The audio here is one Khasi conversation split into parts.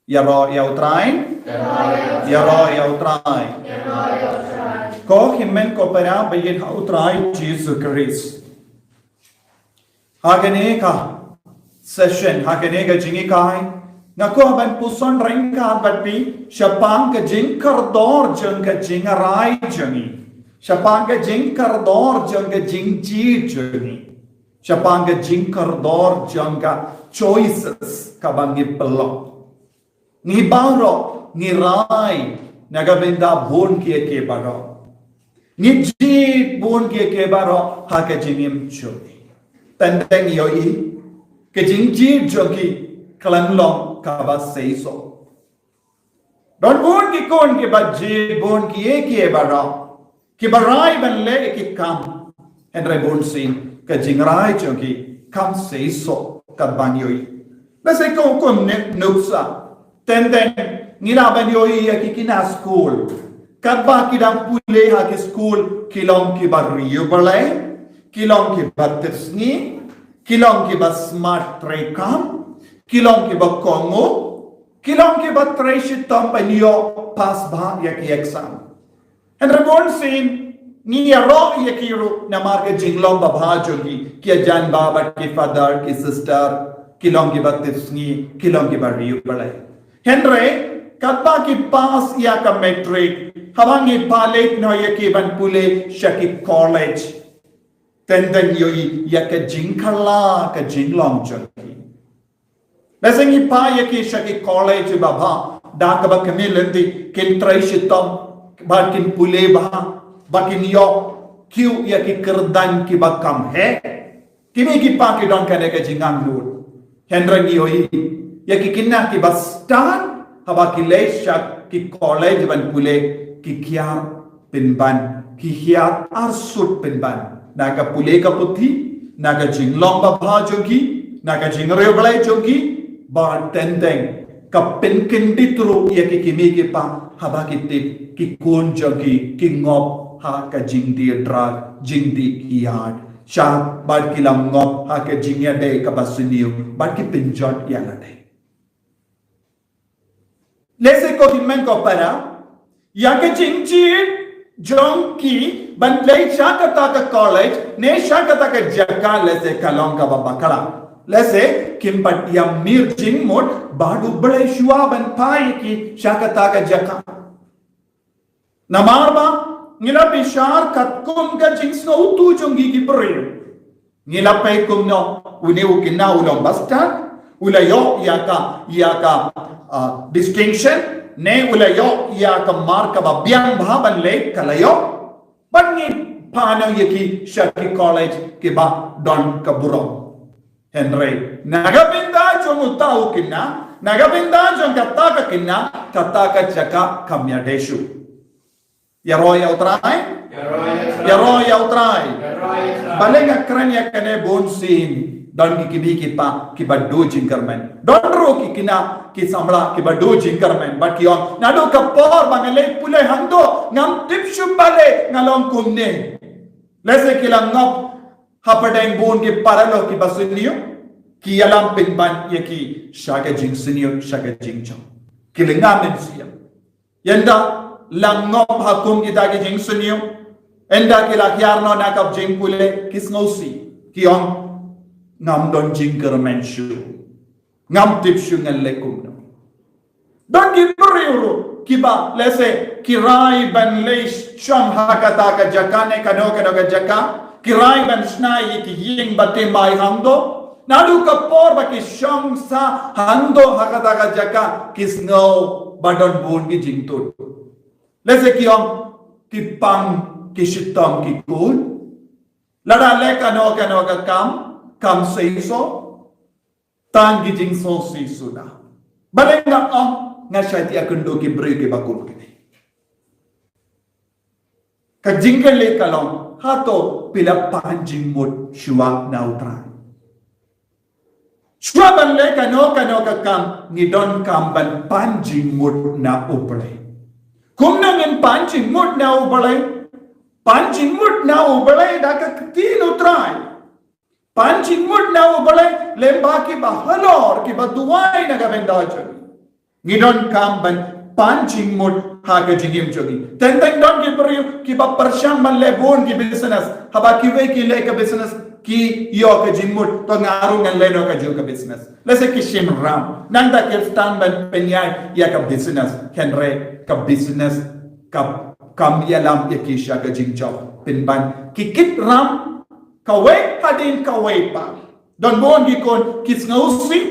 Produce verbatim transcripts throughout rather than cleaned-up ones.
Ïaroh ïa U Trai. Ïaroh ïa U Trai. Ko hynmen ko para ba ïeit ha U Trai Jisu Khrist. Ha kane ka session, ha kane ka jinghikai, nga kwah ban puson ryngkat bad phi shaphang ka jingkordor jong ka jingrai jong ngi. Shaphang ka jingkordor jong ka jingjied jong ngi. Shaphang ka jingkordor jong ka choices kaba ngi pynlong. Ngi baroh ngi rai na ka bynta bun kiei kiei baroh. Ngi jied bun kiei kiei baroh ha ka jingim jong ngi. Teng teng ïohi ka jingjied jong ki ka long kaba seisoh. Don bun ki khun kiba jied bun kiei kiei baroh, kiba rai ban leh ki kam, hynrei bunsien ka jingrai jong ki kam seisoh katba ngi ïohi. Lehse ko kum ne nuksa, teng teng ngi lah ban ïohi ïa ki khynnah skul, katba ki dang pule ha ki skul ki long kiba riewblei, ki long kiba tipsngi, ki long kiba smart treikam, ki long kiba kohnguh, ki long kiba trei shitom ban ïoh pass bha ïa ki exam. Hynrei bunsien ngi ïaroh ïa ki ruh namar ka jinglong babha jong ki, ki ïajan bha bad ki father ki sister, ki long kiba tipsngi, ki long kiba riewblei. Hynrei katba ki pass ïa ka matric, haba ngi phah leit noh ïa ki ban pule sha ki college, teng teng ïohi ïa ka jingkylla ka jinglong jong ki. Lehse ngi phah ïa ki sha ki college babha, da kaba kmie lynti kin trei shitom, bad kin pule bha, bad kin ïoh kiew ïa ki kyrdan kiba kham heh. Ki mei ki pa ki don kane ka jingangnud. Hynrei ngi ïohi ïa ki khynnah kiba stad, haba ki leit sha ki college ban pule, ki kiar pynban, ki hiar arsut pynban na ka pule ka puthi, na ka jinglong babha jong ki, na ka jingriewblei jong ki, bad teng teng ka pynkyndit ruh ïa ki kmie ki pa haba ki tip ki khun jong ki ki ngop ha ka jingdie drug, jingdie ïar, sha bad ki la ngop ha ka jingïadei kaba sniew bad ki pynjot ïa lade. Lehse ko hynmen ko para, ïa ka jingjied jong ki ban leit sha kata ka college ne sha kata ka jaka, lehse ka long kaba bakla. Lehse kim pat ïa mih jingmut bad U Blei shuwa ban phah ïa ki sha kata ka jaka. Namar ba ngi la bishar katkum ka jingsngewthuh jong ngi ki briew. Ngi la peit kumno une u khynnah u long ba stad, u la ïoh ïa ka, ïa ka, ah, distinction, ne u la ïoh ïa ka mark kaba biang bha ban leit, ka la ïoh. Bad ngi phah noh ïa ki sha ki college kiba don ka burom. Hynrei na ka bynta jong uta u khynnah, na ka bynta jong kata ka khynnah, kata ka jaka kam ïadei shuh. Ïaroh ïa U Trai. Ïaroh ïa U Trai. Balei nga kren ïa kane? Bunsien don ki kmie ki pa kiba duh jingkyrmen. Don ruh ki khynnah ki samla kiba duh jingkyrmen bad ki ong, naduh ka por ba nga leit pule hangto ngam tip shuh balei nga long kumne. Lehse ki la ngop hapdeng bun ki paralok kiba sniew, ki ïalam pynban ïa ki sha ka jingsniew, sha ka jingjop. Ki lynga mynsiem. Ynda la ngop ha kum kita ki jingsniew, ynda ki la hiar noh na ka jingpule, ki sngewsih, ki ong, ngam don jingkyrmen shuh. Ngam tip shuh ngan leh kumno. Don ki briew ruh kiba lehse ki rai ban leit shong ha kata ka jaka ne kano kano ka jaka, ki rai ban shna ïa ki ïing ba thymmai hangto. Naduh ka por ba ki shong sah hangto ha kata ka jaka, ki sngew ba don bun ki jingtut. Lehse ki ong, ki pang ki shitom ki kut. Lada leh kano kano ka kam, kam seisoh, tang ki jingsngewsih suda. Balei nga ong, nga shait ïakynduh ki briew kiba kum kine. Ka jingkylli ka long, hato phi la pan jingmut shuwa na U Trai? Shuwa ban leh kano kano ka kam, ngi donkam ban pan jingmut na U Blei. Kumno ngin pan jingmut na U Blei? Pan jingmut na U Blei da ka ktien U Trai. Pan jingmut na U Blei lyngba kiba halor, kiba duwai na ka bynta jong ngi. Ngi donkam ban pan jingmut ha ka jingim jong ngi. Teng teng don ki briew kiba pyrshang ban leh bun ki business. Haba kiwei ki leh ka business, ki ïoh ka jingmut, to nga ruh ngan leh noh kajuh ka business. Lehse ki shim ram. Nangta ki sdang ban pynïaid ïa ka business. Hynrei ka business ka kam ïalam ïa ki sha ka jingjop. Pynban ki kit ram kawei hadien kawei pat. Don bun ki khun ki sngewsih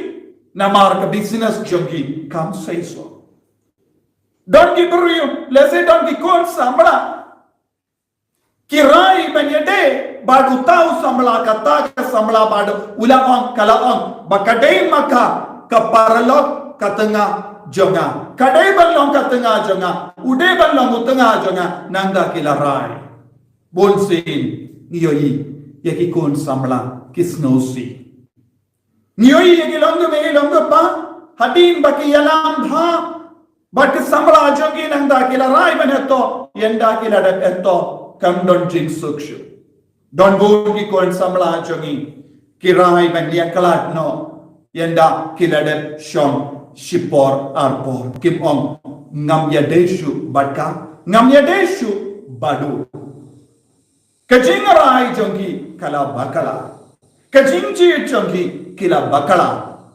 namar ka business jong ki kam seisoh. Don ki briew, lehse don ki khun samla, ki rai ban ïadei bad uta u samla, kata ka samla bad u la ong, ka la ong ba ka dei ma ka ka paralok ka tnga jong nga, ka dei ban long ka tnga jong nga, u dei ban long u tnga jong nga. Nangta ki la rai. Bun sien ngi ïohi ïa ki khun samla ki sngewsih. Ngi ïohi ïa ki longkmie longkpa, hadien ba ki ïalam bha bad ki samla jong ki, nangta ki la rai ban ïathoh, ynda ki la dep ïathoh kam don jingsuk shuh. Don bun ki khun samla jong ngi ki rai ban ïakhlad noh, ynda ki la dep shong shipor arpor, kim ong ngam ïadei shuh bad ka, ngam ïadei shuh bad u. Ka jingrai jong ki ka la bakla. Ka jingjied jong ki ki la bakla.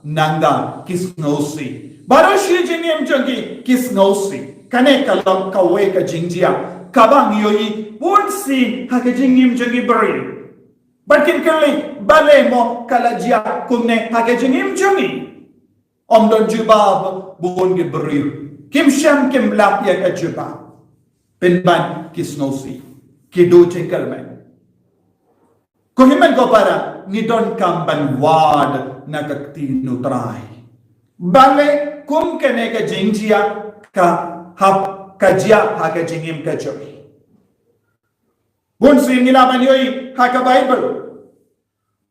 Nangta ki sngewsih. Baroh shi jingim jong ki ki sngewsih. Kane ka long kawei ka jingjia kaba ngi ïohi bun sien ha ka jingim jong ki briew. Bad kin kylli, balei mo ka la jia kumne ha ka jingim jong ngi? Ym don jubab bun ki briew. Kim shem kim lap ïa ka jubab. Pynban ki sngewsih, ki duh jingkyrmen. Ko hynmen ko para, ngi donkam ban wad na ka ktien U Trai. Balei kum kane ka jingjia ka hap ka jia ha ka jingim ka jong ngi? Bun sien ngi lah ban ïohi ha ka Baibl.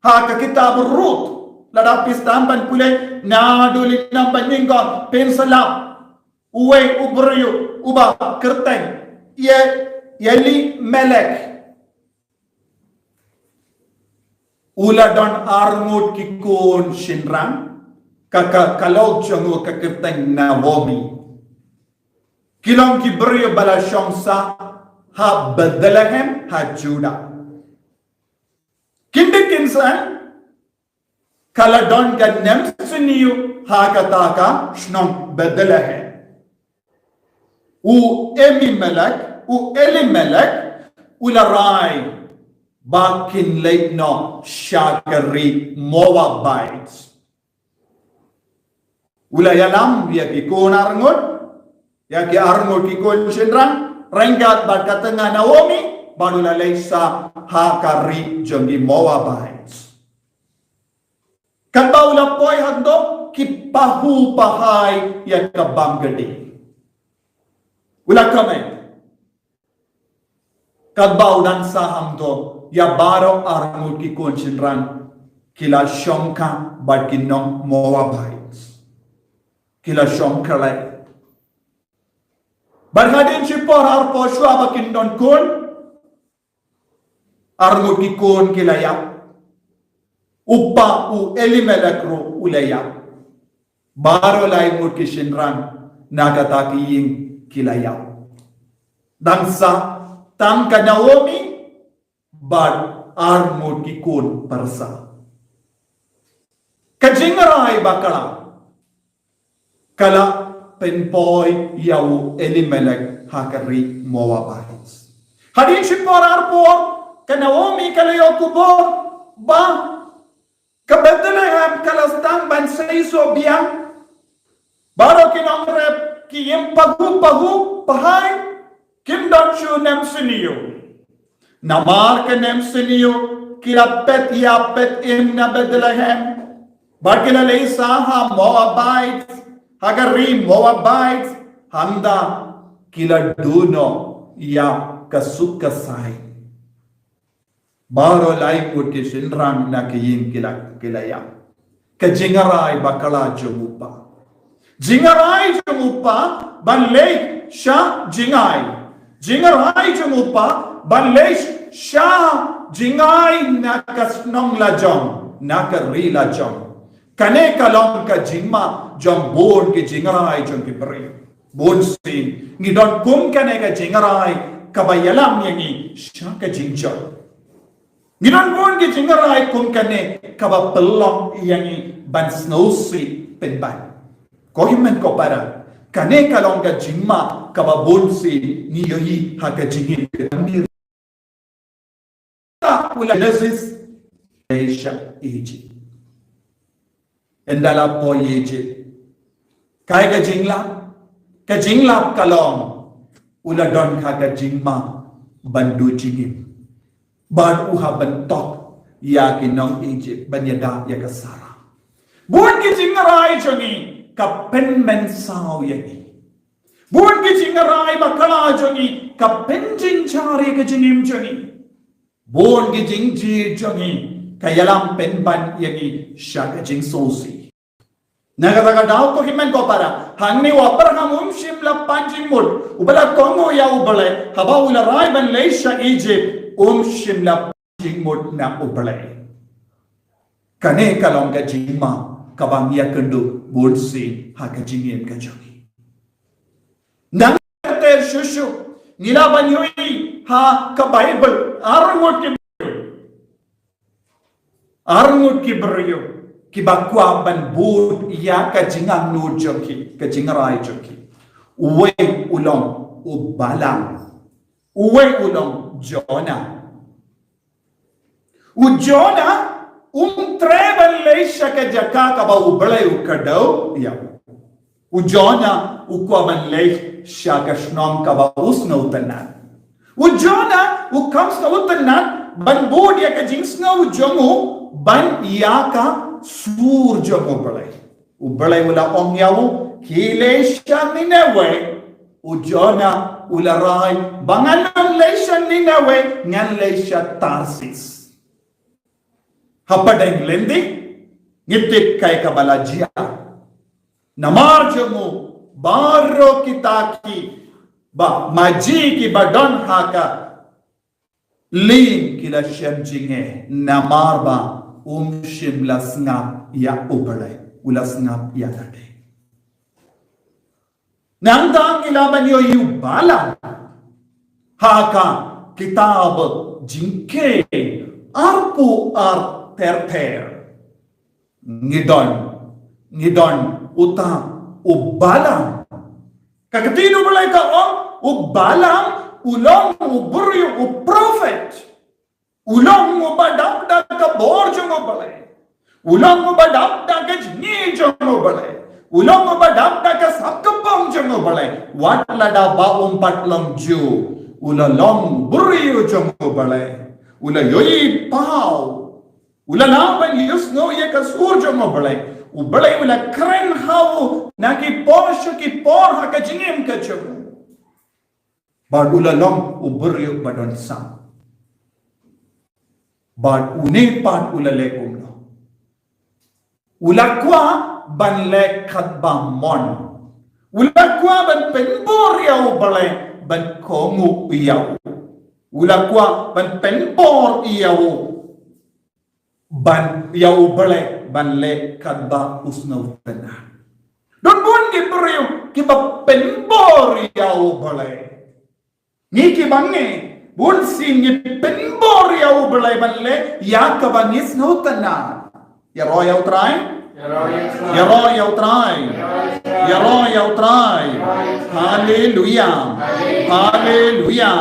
Ha ka kitab Ruth, lada phi sdang ban pule naduh lynnong ba nyngkong, phin sa lap uwei u briew uba kyrteng Ye-, Elimelek. U la don arngut ki khun shynrang, ka, ka, ka lok jong u ka kyrteng Naomi. Ki long ki briew ba la shong sah ha Bethlehem ha Judah. Khyndiat khynsan ka la don ka nemsniew ha kata ka shnong Bethlehem. U Abimelek, u Elimelek, u la rai ba kin leit noh sha ka ri Moabite. U la ïalam ïa ki khun arngut, ïa ki arngut ki khun shynrang, ryngkat bad ka tnga Naomi, bad u la leit sah ha ka ri jong ki Moabite. Katba u la poi hangto, ki pahu pahai ïa ka bam kti. U la kmen. Katba u dang sah hangto, ïa baroh arngut ki khun shynrang ki la shongkha bad ki nong Moabite. Ki la shongkha lei. Bad hadien shipor arpor shuwa ba kin don khun, arngut ki khun ki la ïap. U kpa u Elimelek ruh u la ïap. Baroh lai ngut ki shynrang na kata ka ïing ki la ïap. Dang sah tang ka Naomi bad arngut ki khun pyrsa. Ka jingrai bakla ka la pynpoi ïa u Elimelek ha ka ri Moabite. Hadien shipor arpor ka Naomi ka la ïoh khubor ba ka Bethlehem ka la sdang ban seisoh biang. Baroh ki nongrep ki ïeng pahu pahu pahai, kim don shuh nemsniew. Namar ka nemsniew ki la peit ïap peit im na Bethlehem. Bad ki la leit sah ha Moabite, ha ka ri Moabite, hangta ki la duh noh ïa ka suk ka saiñ. Baroh lai ngut ki shynrang na ka ïing ki la, ki la ïap. Ka jingrai bakla jong u kpa. Jingrai jong u kpa ban leit sha jingai. Jingrai jong u kpa ban leit sha jingai na ka shnong lajong, na ka ri lajong. Kane ka long ka jingma jong bun ki jingrai jong ki briew. Bun sien ngi don kum kane ka jingrai kaba ïalam ïa ngi sha ka jingjot. Ngi don bun ki jingrai kum kane kaba pynlong ïa ngi ban sngewsih pynban. Ko hynmen ko para, kane ka long ka jingma kaba bun sien ngi ïohi ha ka jingim ka jingim. Genesis, leit sha Egypt. Ynda la poi Egypt, kaei ka jinglap? Ka jinglap ka long u la don ha ka jingma ban duh jingim. Bad u hap ban tok ïa ki nong Egypt ban ïada ïa ka Sarah. Bun ki jingrai jong ngi ka pynmynsaw ïa ngi. Bun ki jingrai bakla jong ngi ka pynjynjar ïa ka jingim jong ngi. Bun ki jingjia jong ngi ka ïalam pynban ïa ngi sha ka jingsngewsih. Na kata ka daw ko hynmen ko para, hangne u Abraham um shym la pan jingmut, uba la kohnguh ïa U Blei, haba u la rai ban leit sha Egypt, um shym la pan jingmut na U Blei. Kane ka long ka jingma kaba ngi ïakynduh bun sien ha ka jingim ka jong ngi. Nang ter shuh shuh ngi lah ban ïohi ha ka Baibl ar ngut ki briew. Ar ngut ki briew kiba kwah ban bud ïa ka jingangnud jong ki, ka jingrai jong ki. Uwei u long u Balaam. Uwei u long Jonah. U Jonah um treh ban leit sha ka jaka kaba U Blei u kdew ïa u. U Jonah u kwah ban leit sha ka shnong kaba u sngewtynnat. U Jonah u kam sngewtynnat ban bud ïa ka jingsngew jong u ban ïa ka sur jong U Blei. U Blei u la ong ïa u, khie leit sha Nineveh. U Jonah u la rai, ba ngan ym leit sha Nineveh, ngan leit sha Tarsis. Hapdeng lynti ngi tip kaei kaba la jia. Namar jong u baroh kita kiba maji kiba don ha ka lieng ki la shem jingeh, namar ba um shym la sngap ïa U Blei, u la sngap ïa lade. Nangta ngi lah ban ïohi u Balaam ha ka kitab Jingkheiñ arphew ar ter ter. Ngi don, ngi don uta u Balaam. Ka ktien U Blei ka ong u Balaam u long u briew, u prophet. U long uba dap da ka bor jong U Blei. U long uba dap da ka jingïeit jong U Blei. U long uba dap da ka sap ka pom jong U Blei. Wat lada ba um pat long Jiw, u la long briew jong U Blei. U la ïohi paw. U la lah ban ïohsngew ïa ka sur jong U Blei. U Blei u la kren ha u na ki por sha ki por ha ka jingim ka jong u. Bad u la long u briew ba don sap. Bad une pat u la leh kumno? U la kwah ban leh katba mon. U la kwah ban pynbor ïa U Blei ban kohnguh ïa u. U la kwah ban pynbor ïa u ban ïa U Blei ban leh katba u sngewtynnat. Don bun ki briew kiba pynbor ïa U Blei. Ngi kiba ngi bun sien ngi pynbor ïa U Blei ban leh ïa kaba ngi sngewtynnat. Ïaroh ïa U Trai. Ïaroh ïa U Trai. Ïaroh ïa U Trai. Haleluya. Haleluya.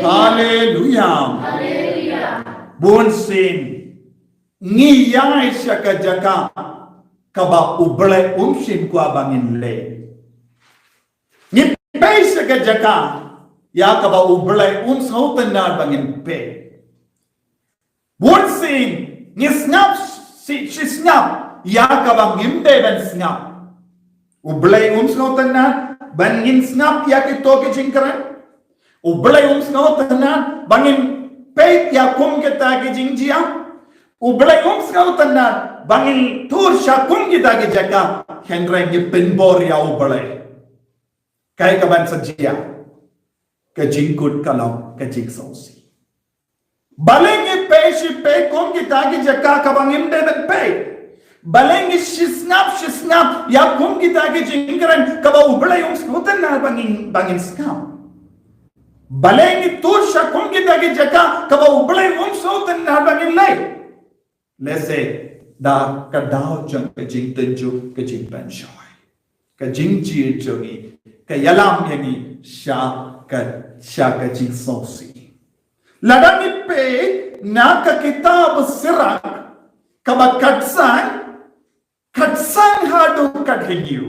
Haleluya. Bun sien ngi ïaid sha ka jaka kaba U Blei um shym kwah ba ngin leit. Ngi peit sha ka jaka ïa kaba U Blei um sngewtynnat ba ngin peit. Bun sien ngi sngap shi, shi sngap ïa kaba ngim dei ban sngap. U Blei um sngewtynnat ba ngin sngap ïa kito ki jingkren. U Blei um sngewtynnat ba ngin peit ïa kum kita ki jingjia. U Blei um sngewtynnat ba ngin tur sha kum kita ki jaka, hynrei ngi pynbor ïa U Blei. Kaei kaban sa jia? Ka jingkut ka long ka jingsngewsih. Balei ngi peit shi peit kum kita ki jaka kaba ngim dei ban peit? Balei ngi shisngap shisngap ïa kum kita ki jingkren kaba U Blei um sngewtynnad ba ngin, ba ngin sngap? Balei ngi tur sha kum kita ki jaka kaba U Blei um sngewtynnad ba ngin leh? Lehse da ka daw jong ka jingtynjuh, ka jingpynshoi, ka jingjia jong ngi ka ïalam ïa ngi sha ka, sha ka jingsngewsih. Lada ngi peit na ka kitab Sirak kaba khatsan, khatsan haduh khathynñiew.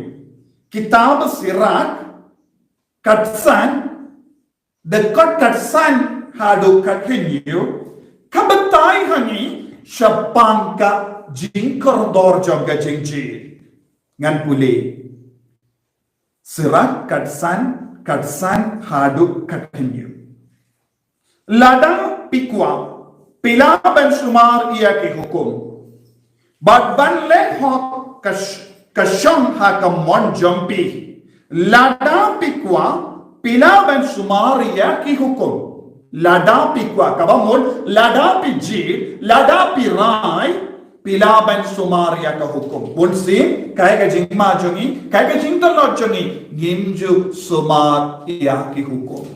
Kitab Sirak khatsan, dkhot khatsan haduh khathynñiew, ka batai ha ngi shaphang ka jingkordor jong ka jingjied. Ngan pule. Sirak khatsan, khatsan haduh khathynñiew. Lada phi kwah, phi lah ban sumar ïa ki hukum, bad ban leh hok ka sh-, ka shong ha ka mon jong phi. Lada phi kwah, phi lah ban sumar ïa ki hukum. Lada phi kwah, kaba mut, lada phi jied, lada phi rai, phi lah ban sumar ïa ka hukum. Bunsien, kaei ka jingma jong ngi, kaei ka jingtlot jong ngi, ngim ju sumar ïa ki hukum.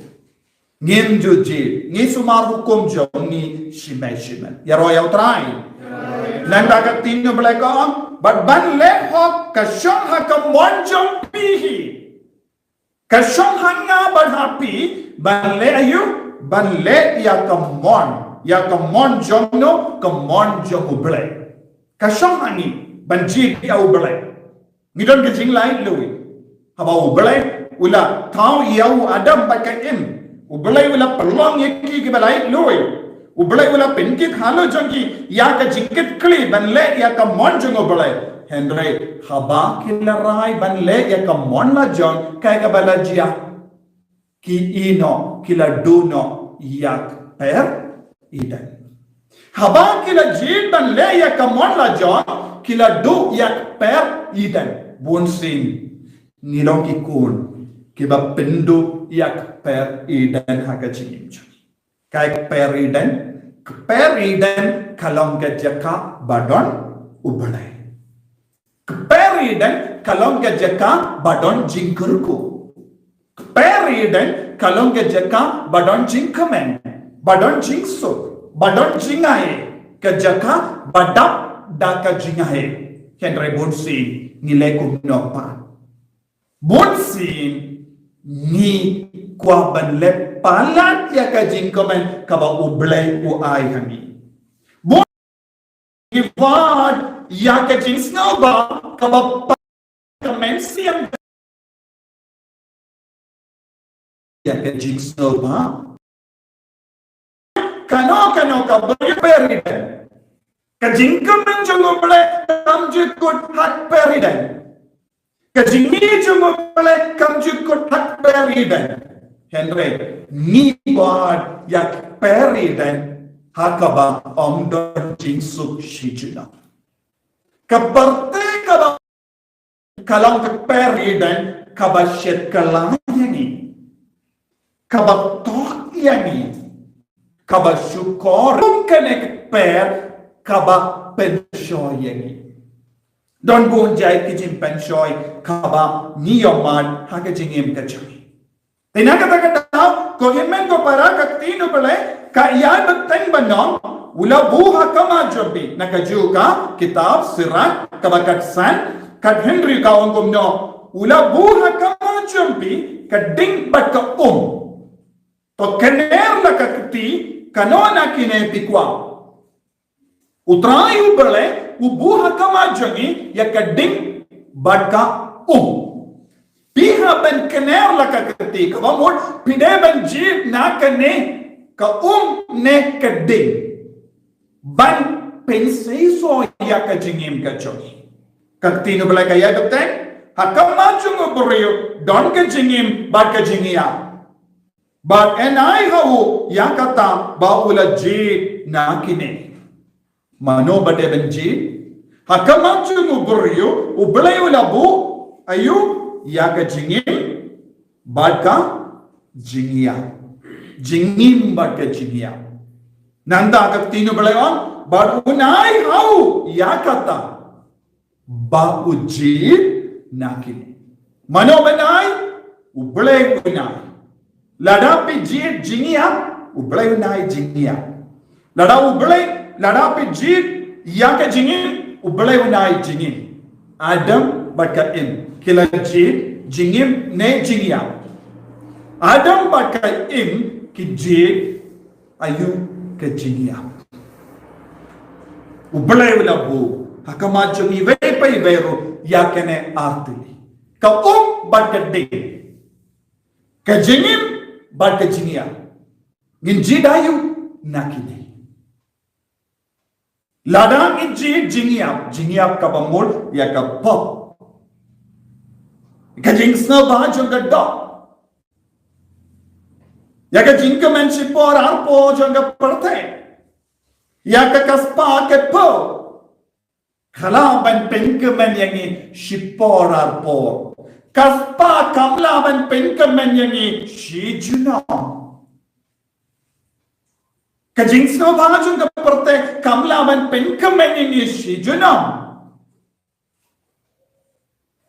Ngim ju jied, ngi sumar hukum jong ngi shimet shimet. Ïaroh ïa U Trai. Nangta ka ktien U Blei ka ong, bad ban leh hok ka shong ha ka mon jong phi hi. Ka shong ha nga bad ha phi, ban leh aïu, ban leh ïa ka mon, ïa ka mon jong no, ka mon jong U Blei. Ka shong ha ngi, ban jied ïa U Blei. Ngi don ka jinglaitluid. Haba U Blei u la thaw ïa u Adam bad ka Im, U Blei u la pynlong ïa ki kiba laitluid. U Blei u la pynkit halor jong ki ïa ka jingkitkhlieh ban leh ïa ka mon jong U Blei. Hynrei haba ki la rai ban leh ïa ka mon la jong, kaei kaba la jia? Ki ïeh noh, ki la duh noh ïa ka per Eden. Haba ki la jied ban leh ïa ka mon la jong, ki la duh ïa ka per Eden. Bunsien ngi long ki khun kiba pynduh ïa ka per Eden ha ka jingim jong ngi. Kaei ka per Eden? Ka per Eden ka long ka jaka ba don U Blei. Ka per Eden ka long ka jaka ba don jingkyrkhu. Ka per Eden ka long ka jaka ba don jingkmen, ba don jingsuk, ba don jingai, ka jaka ba dap da ka jingai. Hynrei bunsien ngi leh kumno pat? Bunsien ngi kwah ban leh palat ïa ka jingkmen kaba U Blei u ai ha ngi. Bun ngi wad ïa ka jingsngewbha kaba pa-, ka mynsiem. Ïa ka jingsngewbha. Kano kano ka briew per Eden. Ka jingkmen jong U Blei kam ju kut ha ka per Eden. Ka jingïeit jong U Blei kam ju kut ha ka per Eden. Hynrei ngi wad ïa ka per Eden ha kaba ym don jingsuk shi junom. Ka pyrthei kaba ka long ka per Eden kaba shet kylla ïa ngi, kaba tok ïa ngi, kaba shukor. Kum kane ka per kaba pynshoi ïa ngi. Don bun jait ki jingpynshoi kaba ngi ïohmad ha ka jingim ka jong ngi. Te na kata ka daw, ko hynmen ko para, ka ktien U Blei ka ïai bteng ban ong, u la buh ha khmat jong phi. Na kajuh ka kitab Sirak kaba khatsan, khathynriew ka ong kumno, u la buh ha khmat jong phi ka ding bad ka um. To kner la ka kti, kano na kine phi kwah. U Trai U Blei u buh ha khmat jong ngi ïa ka ding bad ka um. Phi hap ban kner la ka kti, kaba mut phi dei ban jied na kane ka um ne ka ding ban pynseisoh ïa ka jingim ka jong ngi. Ka ktien U Blei ka ïai bteng, ha khmat jong u briew don ka jingim bad ka jingïap. Bad yn ai ha u ïa kata ba u la jied na kine. Mano ba dei ban jied? Ha khmat jong u briew U Blei u la buh aïu? Ïa ka jingim bad ka jingïap. Jingim bad ka jingïap. Nangta ka ktien U Blei ong, bad un ai ha u ïa kata ba u jied na kine. Mano ban ai? U Blei un ai. Lada phi jied jingïap, u Blei un ai jingïap. Lada u Blei, lada phi jied ïa ka jingim, u Blei un ai jingim. Adam bad ka Im ki la jied jingim ne jingïap. Adam bad ka Im ki jied aïu ka jingïap. U Blei u la buh ha khmat jong iwei pa iwei ruh ïa kine artylli. Ka um bad ka ding. Ka jingim bad ka jingïap. Ngin jied aïu na kine? Lada ngin jied jingïap, jingïap kaba mut ïa ka pop. Ka jingsngewbha jong ka doh. Ïa ka jingkmen shipor arpor jong ka pyrthei. Ïa ka ka spah ka phew. Ka lah ban pynkmen ïa ngi shipor arpor. Ka spah kam lah ban pynkmen ïa ngi shi junom. Ka jingsngewbha jong ka pyrthei kam lah ban pynkmen ïa ngi shi junom.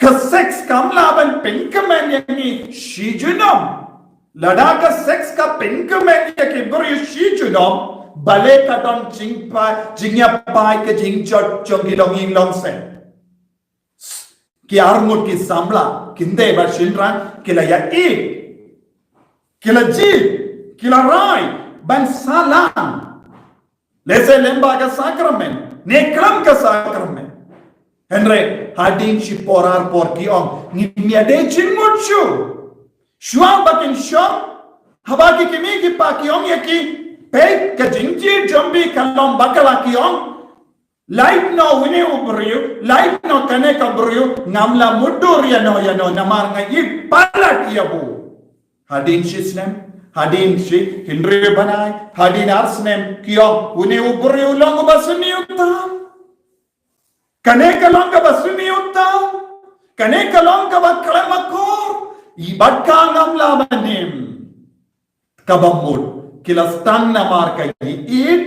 Ka sex kam lah ban pynkmen ïa ngi shi junom. Lada ka sex ka pynkmen ïa ki briew shi junom, balei ka don jingpa, jingïapaid, ka jingjot jong ki longïing longsem. Ki arngut ki samla, khyndiat bad shynrang, ki la ïa ïeit. Ki la jied, ki la rai ban sah lang. Lehse lyngba ka sakramen, ne khlem ka sakramen. Hynrei hadien shipor arpor ki ong, ngim ïadei jingmut shuh. Shuwa ba kin shong, haba ki kmie ki kpa ki ong ïa ki, peit, ka jingjia jong phi ka long bakla, ki ong, lait noh une u briew, lait noh kane ka briew, ngam lah mutdur ïano ïano namar nga ïeit palat ïa u. Hadien shi snem, hadien shi hynriew bnai, hadien ar snem, ki ong, une u briew u long uba sniew tam. Kane ka long kaba sniew tam. Kane ka long kaba khlem akor. Bad ka ngam lah ban im. Kaba mut, ki la sdang namar ka ïeit,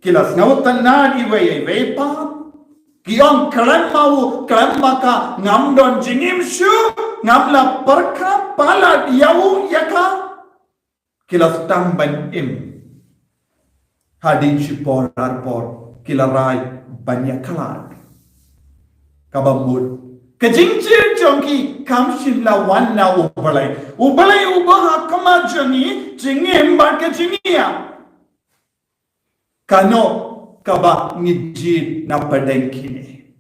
ki la sngewtynnad iwei ïa iwei pat. Ki ong, khlem ma u, khlem ma ka, ngam don jingim shuh, ngam lah pyrkhat palat ïa u ïa ka. Ki la sdang ban im. Hadien shipor arpor ki la rai ban ïakhlad. Kaba mut, ka jingjia jong ki kam shym la wan na U Blei. U Blei uba ha khmat jong ngi, jingim bad ka jingïap. Kano kaba ngi jied na pdeng kine?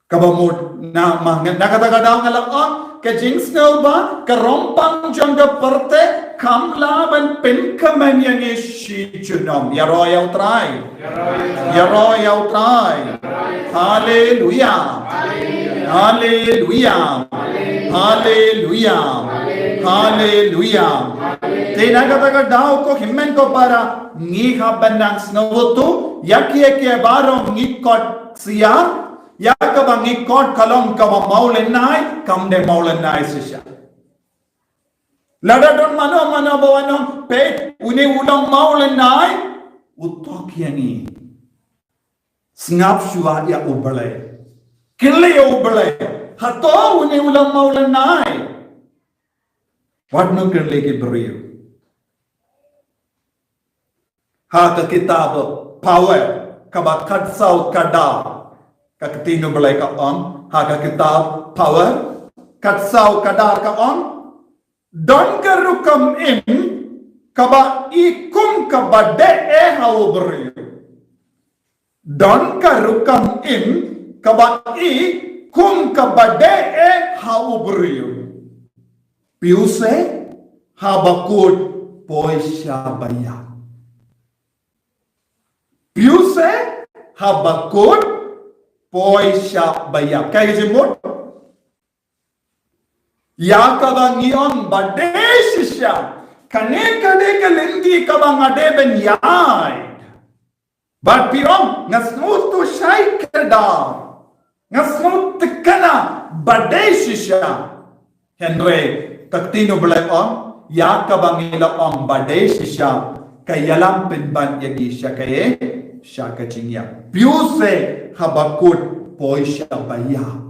Kaba mut, na ma, na kata ka daw nga la ong, ka jingsngewbha, ka rongpang jong ka pyrthei kam lah ban pynkmen ïa ngi shi junom. Ïaroh ïa U Trai. Ïaroh ïa U Trai. Haleluia. Haleluia. Haleluia. Haleluia. Te na kata ka daw ko hynmen ko para, ngi hap ban nang sngewthuh ïa kiei kiei baroh ngi kot ksiar. Ïa kaba ngi kot ka long kaba mawlynnai, kam dei mawlynnai shisha. Lada don mano mano ba wan ong, peit, une u long mawlynnai, u thok ïa ngi. Sngap shuwa ïa U Blei. Kylli ïa U Blei. Hato une u long mawlynnai? Wat nang kylli ki briew. Ha ka kitab Power, kaba khatsaw kadar, ka ktien U Blei ka ong, ha ka kitab Power, khatsaw kadar ka ong, don ka rukom im, kaba i kum kaba dei eh ha u briew. Don ka rukom im, kaba i kum kaba dei eh ha u briew. Phi u se, haba kut poi sha ba ïap. Phi u se, haba kut poi sha ba ïap. Kaei ka jingmut? Ïa kaba ngi ong ba dei shisha. Kane ka dei ka lynti kaba nga dei ban ïaid. Bad phi ong, nga sngewthuh shai kdar. Nga sngewthuh kane ba dei shisha. Hynrei, ka ktien U Blei ong, ïa kaba ngi la ong ba dei shisha, ka ïalam pynban ïa ngi sha kaei, sha ka jingïap. Phi u se haba kut poi sha ba ïap.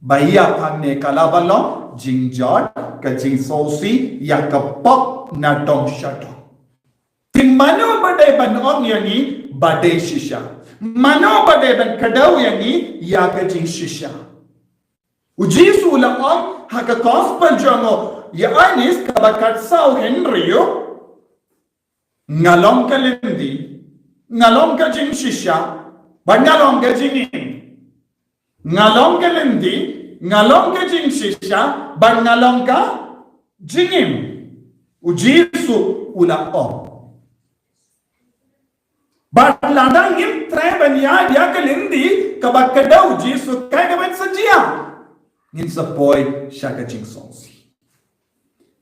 Ba ïap hangne ka lah ban long jingjot, ka jingsngewsih ïa ka pop na dong sha dong. Te mano ba dei ban ong ïa ngi ba dei shisha? Mano ba dei ban kdew ïa ngi ïa ka jingshisha? U Jisu u la ong ha ka gospel jong u Ïoannis kaba khatsaw hynriew, nga long ka lynti, nga long ka jingshisha, bad nga long ka jingim. Nga long ka lynti, nga long ka jingshisha, bad nga long ka jingim. U Jisu u la ong. Bad lada ngim treh ban ïaid ïa ka lynti kaba kdew, Jisu, kaei kaban sa jia? Ngin sa poi sha ka jingsngewsih.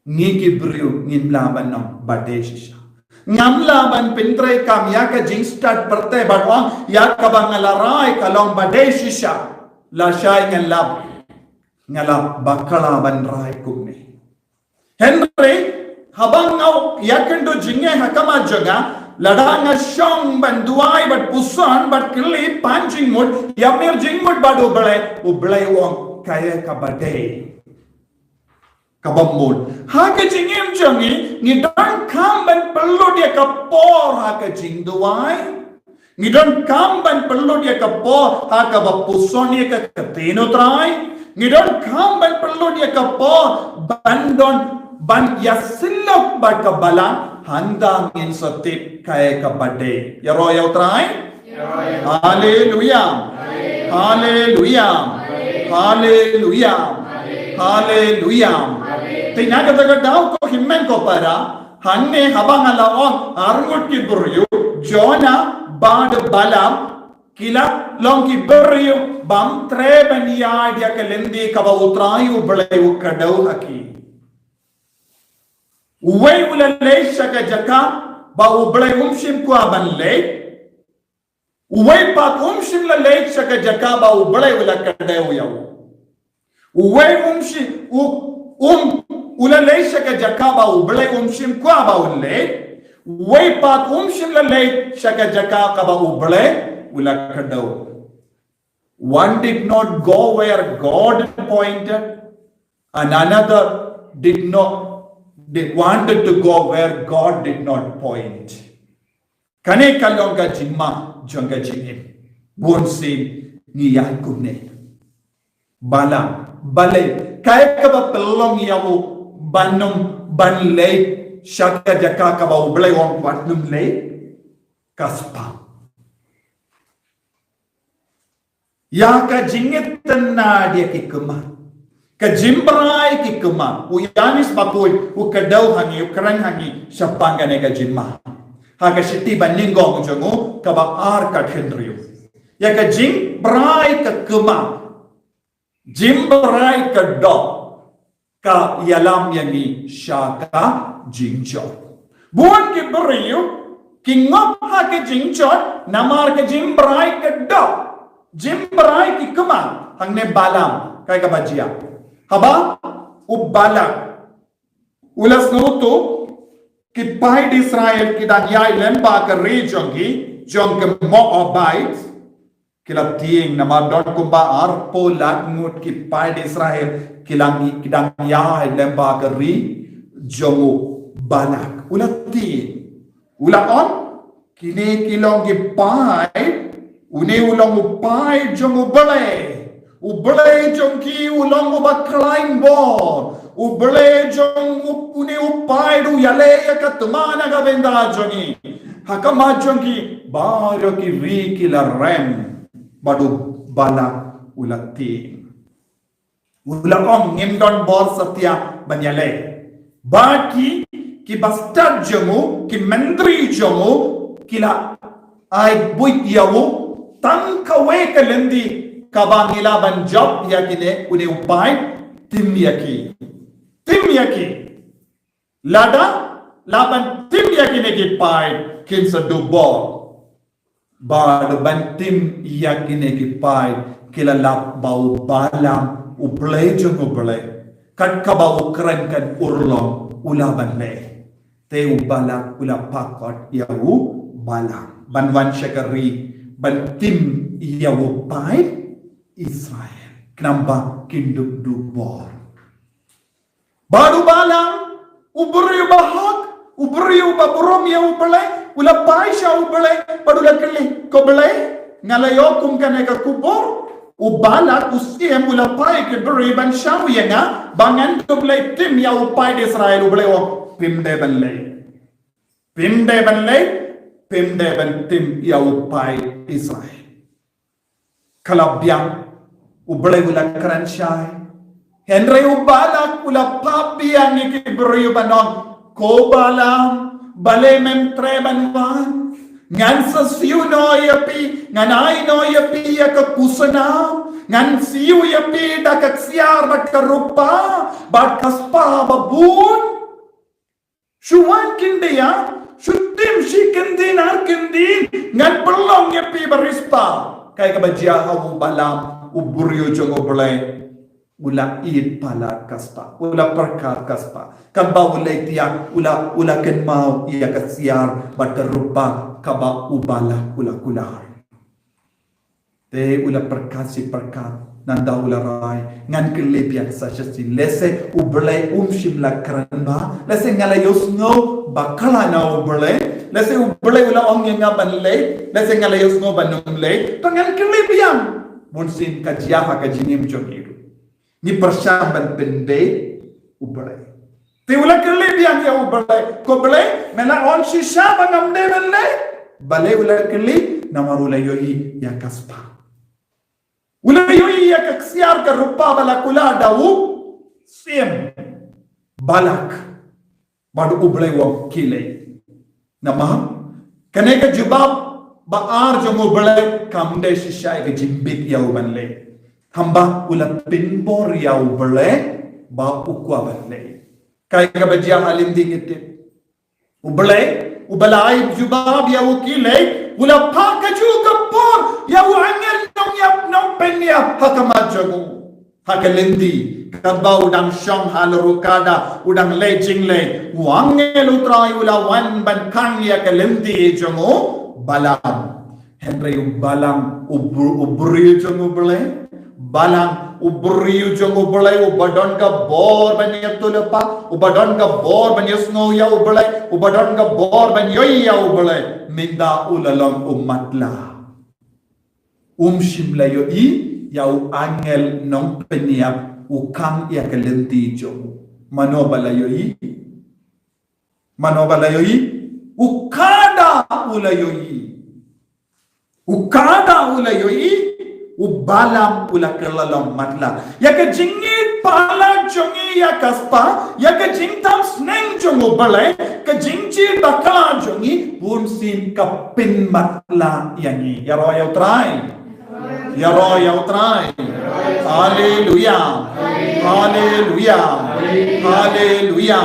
Ngi ki briew ngim lah ban ong ba dei shisha. Ngam lah ban pyntreikam ïa ka jingstad pyrthei bad ong ïa kaba nga la rai ka long ba dei shisha. Lashai nga la, nga la bakla ban rai kumne. Hynrei haba nga ïakynduh jingeh ha khmat jong nga, lada nga shong ban duwai bad puson bad kylli pan jingmut, ïapmir jingmut bad U Blei, U Blei u ong kaei kaba dei, kaba mut. Ha ka jingim jong ngi, ngi donkam ban pynlut ïa ka por ha ka jingduwai. Ngi donkam ban pynlut ïa ka por ha kaba puson ïa ka ktien U Trai. Ngi donkam ban pynlut ïa ka por ban don, ban ïasyllok bad ka Balang, hangta ngin sa tip kaei kaba dei. Ïaroh ïa U Trai. Haleluya. Haleluya. Haleluya. Haleluya. Te na kata ka daw, ko hynmen ko para, hangne haba nga la ong arngut ki briew, Jonah bad Balaam, ki la long ki briew bym treh ban ïaid ïa ka lynti kaba U Trai U Blei u kdew ha ki. Uwei u la leit sha ka jaka ba U Blei um shym kwah ban leit. Uwei pat um shym la leit sha ka jaka ba U Blei u la kdew ïa u. Uwei um shym, u, um, u la leit sha ka jaka ba U Blei um shym kwah ba un leit. Uwei pat um shym la leit sha ka jaka kaba U Blei u la kdew. One did not go where God pointed, and another did not, they wanted to go where God did not point. Kane ka long ka jingma jong ka jingim. Bun sien ngi ïaid kumne. Balaam, balei, kaei kaba pynlong ïa u ban ym, ban leit sha ka jaka kaba U Blei u ong wat nym leit? Ka spah. Ïa ka jingïatynad ïa ki khmat. Ka jingbrai ki khmat. U Ïoannis Bakhuid u kdew ha ngi, u kren ha ngi shaphang kane ka jingma. Ha ka shithi banyngkong jong u kaba ar, ka hynriew. Ïa ka jingbrai ka khmat. Jingbrai ka doh. Ka ïalam ïa ngi sha ka jingjot. Bun ki briew ki ngop ha ka jingjot namar ka jingbrai ka doh. Jingbrai ki khmat. Hangne Balaam, kaei kaba jia? Haba u Balak u la sngewthuh ki paid Israel ki dang ïaid lem bad ka ri jong ki, jong ki Moabite, ki la tieng namar don kumba arphew lak ngut ki paid Israel ki la, ki dang ïaid lem bad ka ri jong u Balak. U la tieng. U la ong, kine ki long ki paid, une u long u paid jong U Blei. U Blei jong ki u long uba khlaiñ bor. U Blei jong u, une u paid u ïaleh ïa ka tma na ka bynta jong ngi. Ha khmat jong ki baroh ki ri ki la rem. Bad u Balak u la tieng. U la ong, ngim don bor satia ban ïaleh. Bad ki, ki bastad jong u, ki myntri jong u, ki la ai buit ïa u, tang kawei ka lynti kaba ngi lah ban jop ïa kine, une u paid, tim ïa ki. Tim ïa ki. Lada lah ban tim ïa kine ki paid, kin sa duh bor. Bad ban tim ïa kine ki paid, ki la lap ba u Balaam, u blei jong U Blei, kat kaba u kren kan urlong, u lah ban leh. Te u Balak u la pakot ïa u Balaam ban wan sha ka ri ban tim ïa u paid. Israel. Khnang ba kin dup dup bor. Bad u Balaam, u briew ba hok, u briew ba burom ïa U Blei, u la phai sha U Blei, bad u la kylli, ko Blei, nga la ïoh kum kane ka khubor, u Balak, u syiem, u la phai ki briew ban shaw ïa nga, ba ngan dup leit tim ïa u paid Israel, U Blei u ong, phim dei ban leit. Phim dei ban leit, phim dei ban tim ïa u paid Israel. Ka la biang, U Blei u la kren shai. Hynrei u Balak u la phah biang ïa ki briew ban ong, ko Balaam, balei mem treh ban wan? Ngan sa siew noh ïa phi, ngan ai noh ïa phi ïa ka kusnam, ngan siew ïa phi da ka ksiar bad ka rupa, bad ka spah ba bun. Shu wan khyndiat, shu tim shi kyndin ar kyndin, ngan pynlong ïa phi ba riewspah. Kaei kaba jia ha u Balaam, u briew jong U Blei, u la ïeit palat ka spah, u la pyrkhat ka spah. Katba u leit ïa, u la, u la kynmaw ïa ka ksiar bad ka rupa kaba u Balak u la kular. Te u la pyrkhat shi pyrkhat, nangta u la rai, ngan kylli biang sa shisien, lehse U Blei um shym la kren bha, lehse nga la ïohsngew bakla na U Blei, lehse U Blei u la ong ïa nga ban leit, lehse nga la ïohsngew ban ym leit, to ngan kylli biang. Bunsien ka jia ha ka jingim jong ngi ruh. Ngi pyrshang ban pynbeit U Blei. Te u la kylli biang ïa U Blei. Ko Blei, me la ong shisha ba ngam dei ban leit? Balei u la kylli? Namar u la ïohi ïa ka spah. U la ïohi ïa ka ksiar ka rupa ba la kular da u syiem Balak. Bad U Blei u ong khie leit. Namar kane ka jubab ba ar jong U Blei kam dei shisha ïa ka jingbit ïa u ban leit. Hynrei u la pynbor ïa U Blei ba u kwah ban leit. Kaei kaba jia ha lynti ngi tip. U Blei, uba la ai jubab ïa u khie leit, u la phah kajuh ka por ïa u angel nongïap nongpynïap ha khmat jong u. Ha ka lynti, katba u dang shong ha la ruh kada, u dang leit jingleit, u angel U Trai u la wan ban khang ïa ka lynti jong u Balaam. Hynrei u Balaam, u br-, u briew jong U Blei. Balaam, u briew jong U Blei, uba don ka bor ban ïathuhlypa, uba don ka bor ban ïohsngew ïa U Blei, uba don ka bor ban ïohi ïa U Blei. Mynta u la long u matlah. Um shym la ïohi ïa u angel nongpynïap u khang ïa ka lynti jong u. Mano ba la ïohi? Mano ba la ïohi? U kada u la ïohi. U kada u la ïohi, u Balaam u la kylla long matlah. Ïa ka jingïeit palat jong ngi ïa ka spah, ïa ka jingtam sneng jong U Blei, ka jingjied bakla jong ngi, bunsien ka pynmatlah ïa ngi. Ïaroh ïa U Trai. Ïaroh ïa U Trai. Haleluia. Haleluia. Haleluia.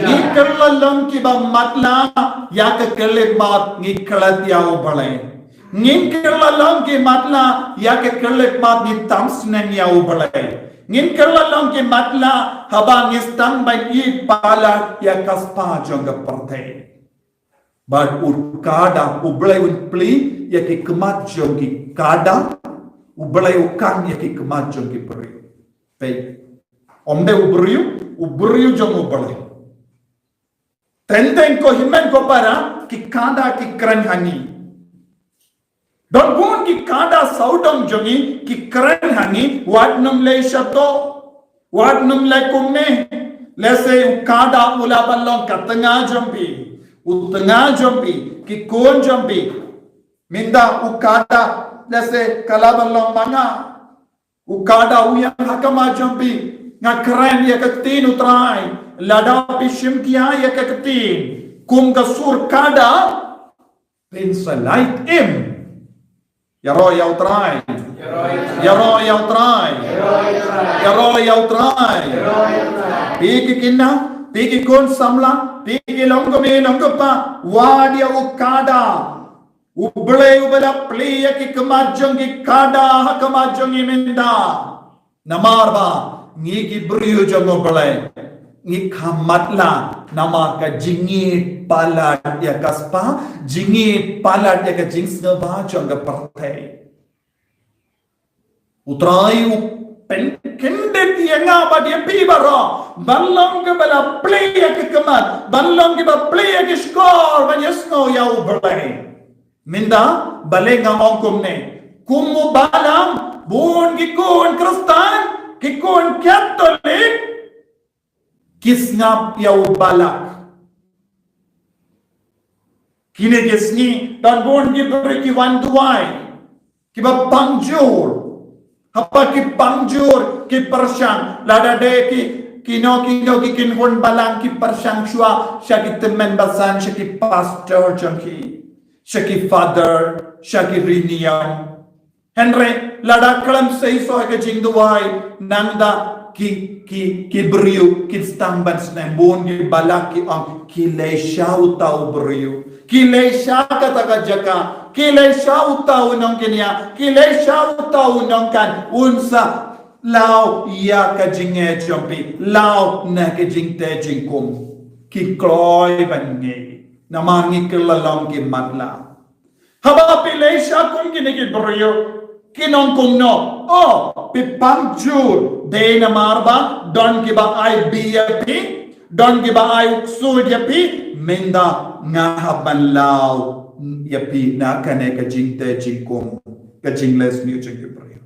Ngi kylla long kiba matlah ïa ka khyllipmat, ngi klet ïa U Blei. Ngin kylla long ki matlah ïa ka khyllipmat, ngi tam sneng ïa U Blei. Ngin kylla long ki matlah haba ngi sdang ban ïeit palat ïa ka spah jong ka pyrthei. Bad u kada, U Blei un plie ïa ki khmat jong ki kada, U Blei u khang ïa ki khmat jong ki briew. Peit. Ym dei u briew, u briew jong U Blei. Teng teng ko hynmen ko para, ki kada ki kren ha ngi. Don bun ki kada sawdong jong ngi ki kren ha ngi, wat nym leh shato, wat nym leh kumne. Lehse u kada u lah ban long ka tnga jong phi, u tnga jong phi, ki khun jong phi. Mynta u kada lehse ka lah ban long ma nga. U kada u ïeng ha khmat jong phi, nga kren ïa ka ktien U Trai. Lada phi shim khia ïa ka ktien kum ka sur kada, phin sa lait im. Ïaroh ïa U Trai. Ïaroh ïa U Trai. Ïaroh ïa U Trai. Phi ki khynnah, phi ki khun samla, phi ki longkmie longkpa, wad ïa u kada. U Blei uba la plie ïa ki khmat jong ki kada ha khmat jong ngi mynta. Namar ba ngi ki briew jong U Blei, ngi kham matlah namar ka jingïeit palat ïa ka spah, jingïeit palat ïa ka jingsngewbha jong ka pyrthei. U Trai u pynkyndit ïa nga bad ïa phi baroh ban long kiba la plie ïa ka khmat, ban long kiba plie ïa ka shkor ban ïasngew ïa U Blei. Mynta balei nga ong kumne? Kum u Balaam, bun ki khun Khristan, ki khun Katholik ki sngap ïa u Balak. Kine ki sngi don bun ki briew ki wan duwai, kiba pang jur. Haba ki pang jur ki pyrshang, lada dei ki, kino kino ki kynhun balang ki pyrshang shuwa sha ki tymmen basan, sha ki pastor jong ki, sha ki father, sha ki riewniam. Hynrei lada khlem sei soh ka jingduwai, nangta ki, ki, ki briew kin sdang ban sngewbun, ki Balak ki ong, ki leit sha uta u briew, ki leit sha kata ka jaka, ki leit sha uta u nongkñia, ki leit sha uta u nongkan, un sa law ïa ka jingngeit jong phi, law na ka jingtei jingkum. Ki kloi ban ngeit namar ngi kylla long ki matlah. Haba phi leit sha kum kine ki briew, kin ong kumno? Oh, phi pang jur, dei namar ba don kiba ai bih ïa phi, don kiba ai u ksuid ïa phi, mynta nga hap ban law ïa phi na kane ka jingtei jingkum, ka jingleh sniew jong ki briew.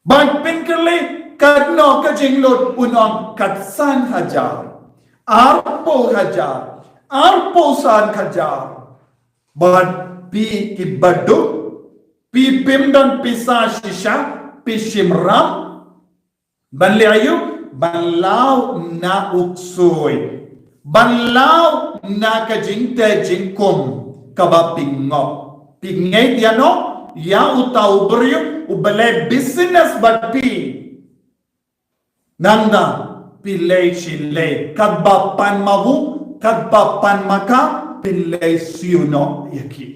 Ban pynkylli katno ka jinglut, un ong katsan hajar, arphew hajar, arphew san hajar. Bad phi kiba duk, phi phim don pisa shisha, phi shim ram ban leh aïu? Ban law na u ksuid, ban law na ka jingtei jingkum kaba phi ngop. Phi ngeit ïano? Ïa uta u briew uba leh business bad phi. Nangta phi leit shi leit, katba pan ma u, katba pan ma ka, phi leit siew noh ïa ki.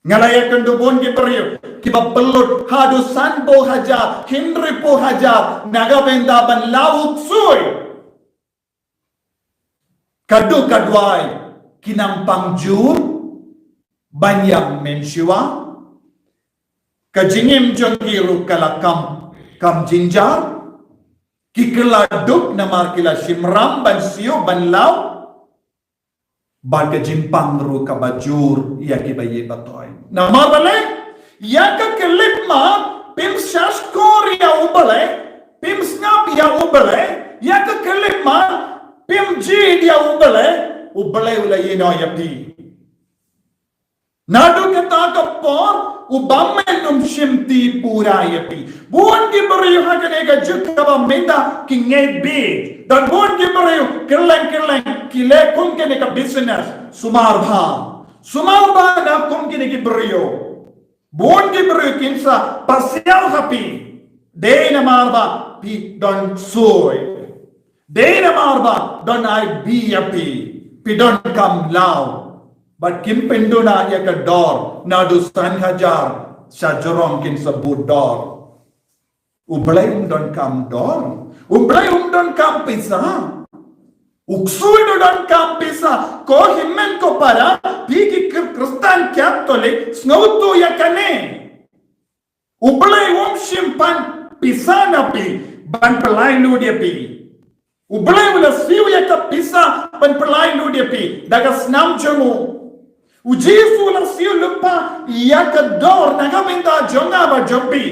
Nga la ïakynduh bun ki briew kiba pynlut haduh sanphew hajar, hynriewphew hajar na ka bynta ban law u ksuid. Ka duk ka duwai, ki nang pang jur ban ïa mynshuwa. Ka jingim jong ki ruh ka la kam, kam jynjar. Ki kylla duk namar ki la shim ram ban siew ban law. Bad ka jingpang ruh kaba jur ïa kiba ïeit ba thoh. Namar balei? Ïa ka khyllipmat phim shahshkor ïa U Blei, phim sngap ïa U Blei. Ïa ka khyllipmat phim jied ïa U Blei, U Blei u la ïehnoh ïa phi. Naduh kata ka por, U Bymman um shim ti pura ïa phi. Bun ki briew ha kane ka juk kaba mynta ki ngeit beit. Don bun ki briew kylleng kylleng ki leh kum kane ka business. Sumar bha. Sumar bha na kum kine ki briew. Bun ki briew kin sa pasiaw ha phi. Dei namar ba phi don ksuid. Dei namar ba don ai bih ïa phi, phi donkam law. Bad kim pynduna ïa ka dor, naduh san hajar sha jrong kin sa bud dor. U Blei um donkam dor, U Blei um donkam pisa. U ksuid u donkam pisa. Ko hynmen ko para, phi ki Khristan Katholik, sngewthuh ïa kane. U Blei um shym pan pisa na phi ban pynlait lut ïa phi. U Blei u la siew ïa ka pisa ban pynlait lut ïa phi da ka snam jong u. U Jisu u la siew lypa ïa ka dor na ka bynta jong nga bad jong phi.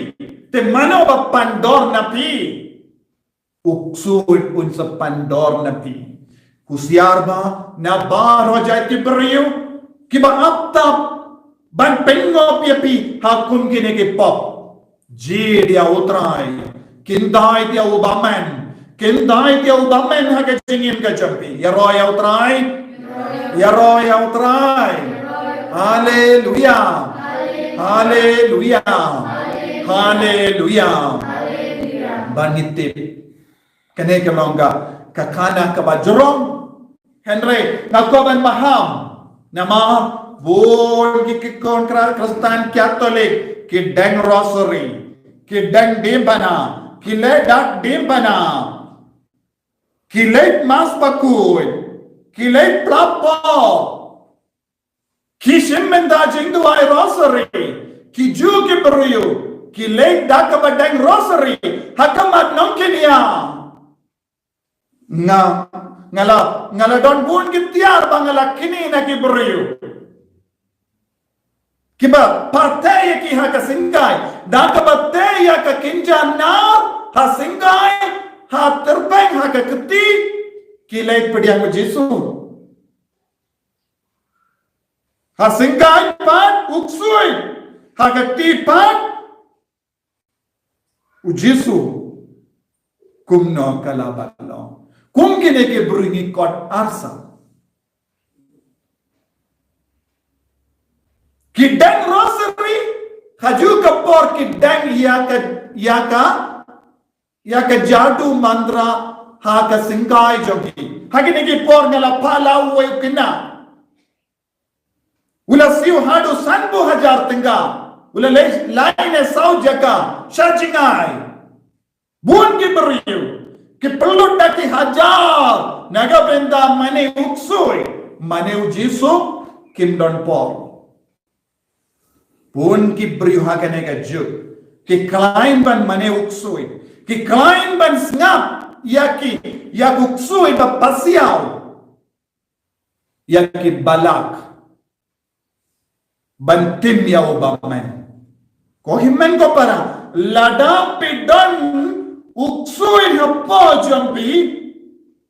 Te mano ba pan dor na phi? U ksuid un sa pan dor na phi. Husiar bha na baroh jait ki briew kiba ap tap ban pynngop ïa phi ha kum kine ki pop. Jied ïa U Trai. Kyntait ïa U Bymman. Kyntait ïa U Bymman ha ka jingim ka jong phi. Ïaroh ïa U Trai. Ïaroh ïa U Trai. Haleluya. Haleluya. Haleluya. Ban ngi tip. Kane ka long ka, ka khana kaba jrong. Hynrei nga kwah ban maham. Namar bun ki, ki khun Khristan Katholik ki deng rosary, ki deng diengphna, ki leit dak diengphna, ki leit Mass bakhuid, ki leit pla pop. Ki shim mynta jingduwai rosary, ki ju ki briew, ki leit da kaba deng rosary ha khmat nongkynïa. Nga, nga la, nga la don bun ki tiar ba nga la kynnoh na ki briew kiba pyrthei ïa ki ha ka syngkai, da kaba tei ïa ka kynja nar ha syngkai, ha tyrpeng, ha ka kti, ki leit pdiang u Jisu. Ha syngkai pat u ksuid, ha ka kti pat u Jisu. Kumno ka la ban long? Kum kine ki briew ngi kot arsap. Ki deng rosary, ha ju ka por ki deng ïa ka, ïa ka, ïa ka jadu mantra ha ka syngkai jong ki. Ha kine ki por nga la pala uwei u khynnah. U la siew haduh sanphew hajar tyngka. U la leit lai ne saw jaka sha jngai. Bun ki briew ki pynlut da ki hajar na ka bynta mane u ksuid, mane u Jisu kim don por. Bun ki briew ha kane ka juk ki khlaiñ ban mane u ksuid, ki khlaiñ ban sngap ïa ki, ïa u ksuid ba pasiaw, ïa ki balak ban tim ïa u bymman. Ko hynmen ko para, lada phi don u ksuid hapoh jong phi,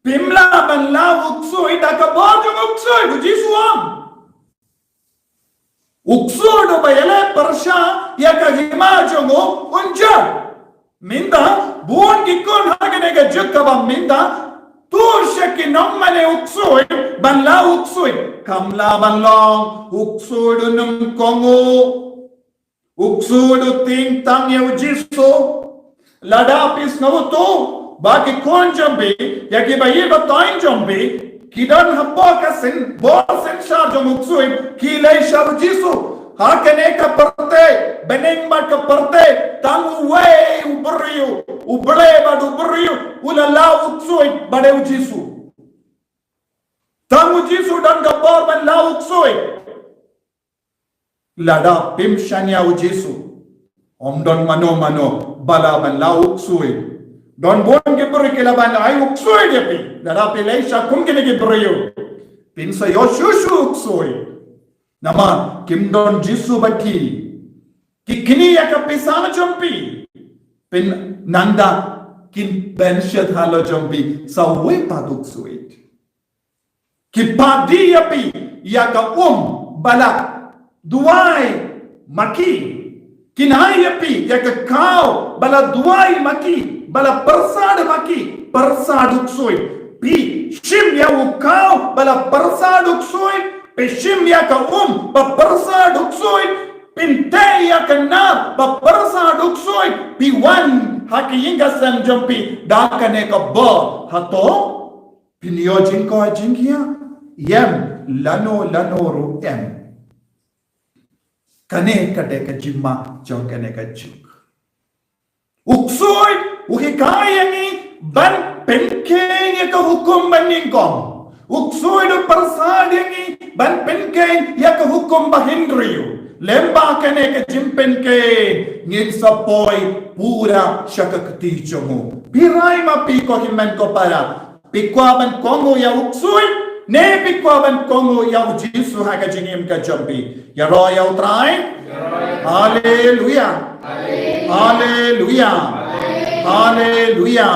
phim lah ban law u ksuid da ka bor jong u ksuid, u Jisu ong. U ksuid uba ïaleh pyrshah ïa ka hima jong u un jot. Mynta bun ki khun ha kane ka juk kaba mynta tur sha ki nongmane u ksuid ban law u ksuid. Kam lah ban long, u ksuid u nyngkong u. U ksuid u tieng tang ïa u Jisu. Lada phi sngewthuh ba ki khun jong phi, ïa kiba ïeit ba thoiñ jong phi, ki don hapoh ka syn, bor synshar jong u ksuid, ki leit sha u Jisu. Ha kane ka pyrthei, bneng bad ka pyrthei, tang uwei u briew, u Blei bad u briew, u la law u ksuid, bad u Jisu. Tang u Jisu don ka bor ban law u ksuid. Lada phim shaniah u Jisu, ym don mano mano ba lah ban law u ksuid. Don bun ki briew ki lah ban ai u ksuid ïa phi. Lada phi leit sha kum kine ki briew, phin sa ïoh shuh shuh u ksuid. Namar kim don Jisu bad ki. Ki knieh ïa ka pisa jong phi. Phin nang da kin bun shet halor jong phi sa uwei pat u ksuid. Ki pyndonkam ïa phi ïa ka um ba la duwai ma ki. Kin ai ïa phi ïa ka kaw ba la duwai ma ki, ba la pyrsad ma ki, pyrsad u ksuid. Phi shim ïa u kaw ba la pyrsad u ksuid, phi shim ïa ka um ba pyrsad u ksuid, phin tei ïa ka nar ba pyrsad u ksuid, phi wan ha ka ïing ka sem jong phi da kane ka bor. Hato phin ïoh jingkoit jingkhiah? Em, lano lano ruh em. Kane ka dei ka jingma jong kane ka juk. U ksuid u hikai ïa ngi ban pynkheiñ ïa ka hukum banyngkong. U ksuid u pyrsad ïa ngi ban pynkheiñ ïa ka hukum bahynriew. Lem bad kane ka jingpynkheiñ ngin sa poi pura sha ka kti jong u. Phi rai ma phi ko hynmen ko para. Phi kwah ban kohnguh ïa u ksuid ne phi kwah ban kohnguh ïa u Jisu ha ka jingim ka jong phi? Ïaroh ïa u Trai. Haleluya. Haleluya. Haleluya.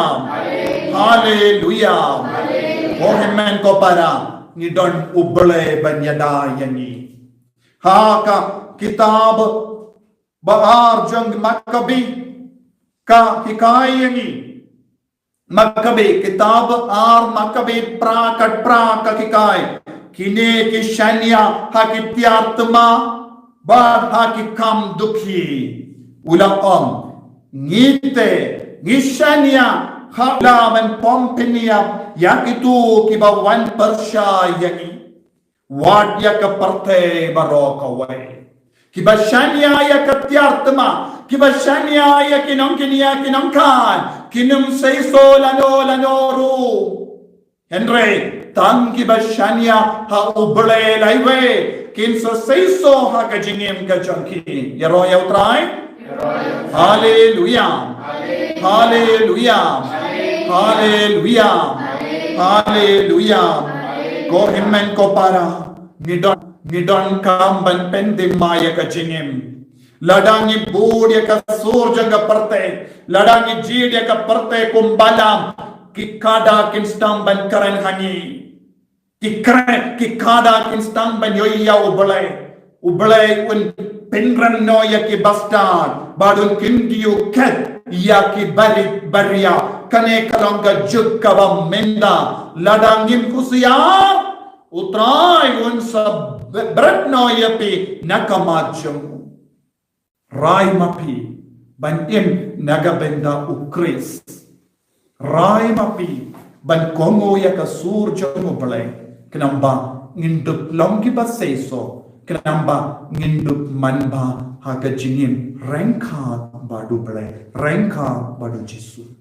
Haleluya. Ko hynmen ko para, ngi don U Blei ban ïada ïa ngi. Ha ka kitab ba ar jong Makabi ka hikai ïa ngi. Makabi, kitab ar Makabi phra, khat phra ka hikai. Kine ki shaniah ha ki tiar thma bad ha ki kam dukhi. U la ong, ngi te ngi shaniah ha u la ban pom pynïap ïa kito kiba wan pyrshah ïa ngi. Wat ïa ka pyrthei baroh kawei. Kiba shaniah ïa ka tiar thma, kiba shaniah ïa ki nongkynïa ki nongkhan, kin ym seisoh lano lano ruh. Hynrei tang kiba shaniah ha U Blei laiwei kin sa seisoh ha ka jingim ka jong ki. Ïaroh ïa u Trai. Haleluya. Haleluya. Haleluya. Haleluya. Ko hynmen ko para, ngi don, ngi donkam ban pyndem ïa ka jingim. Lada ngi bud ïa ka sur jong ka pyrthei, lada ngi jied ïa ka pyrthei kumba lam, ki kada kin sdang ban kren ha ngi. Ki kren, ki kada kin sdang ban ïohi ïa U Blei. U Blei un pynrem noh ïa ki bastad bad un kyndiah ïa ki barit baria. Kane ka long ka juk kaba mynta. Lada ngim husiar, U Trai un sa bret noh ïa phi na ka mat jong u. Rai ma phi ban im na ka bynta U Khrist. Rai ma phi ban kohnguh ïa ka sur jong U Blei, khnang ba ngin dup long kiba seisoh, khnang ba ngin dup man bha ha ka jingim ryngkat bad U Blei, ryngkat bad U Jisu.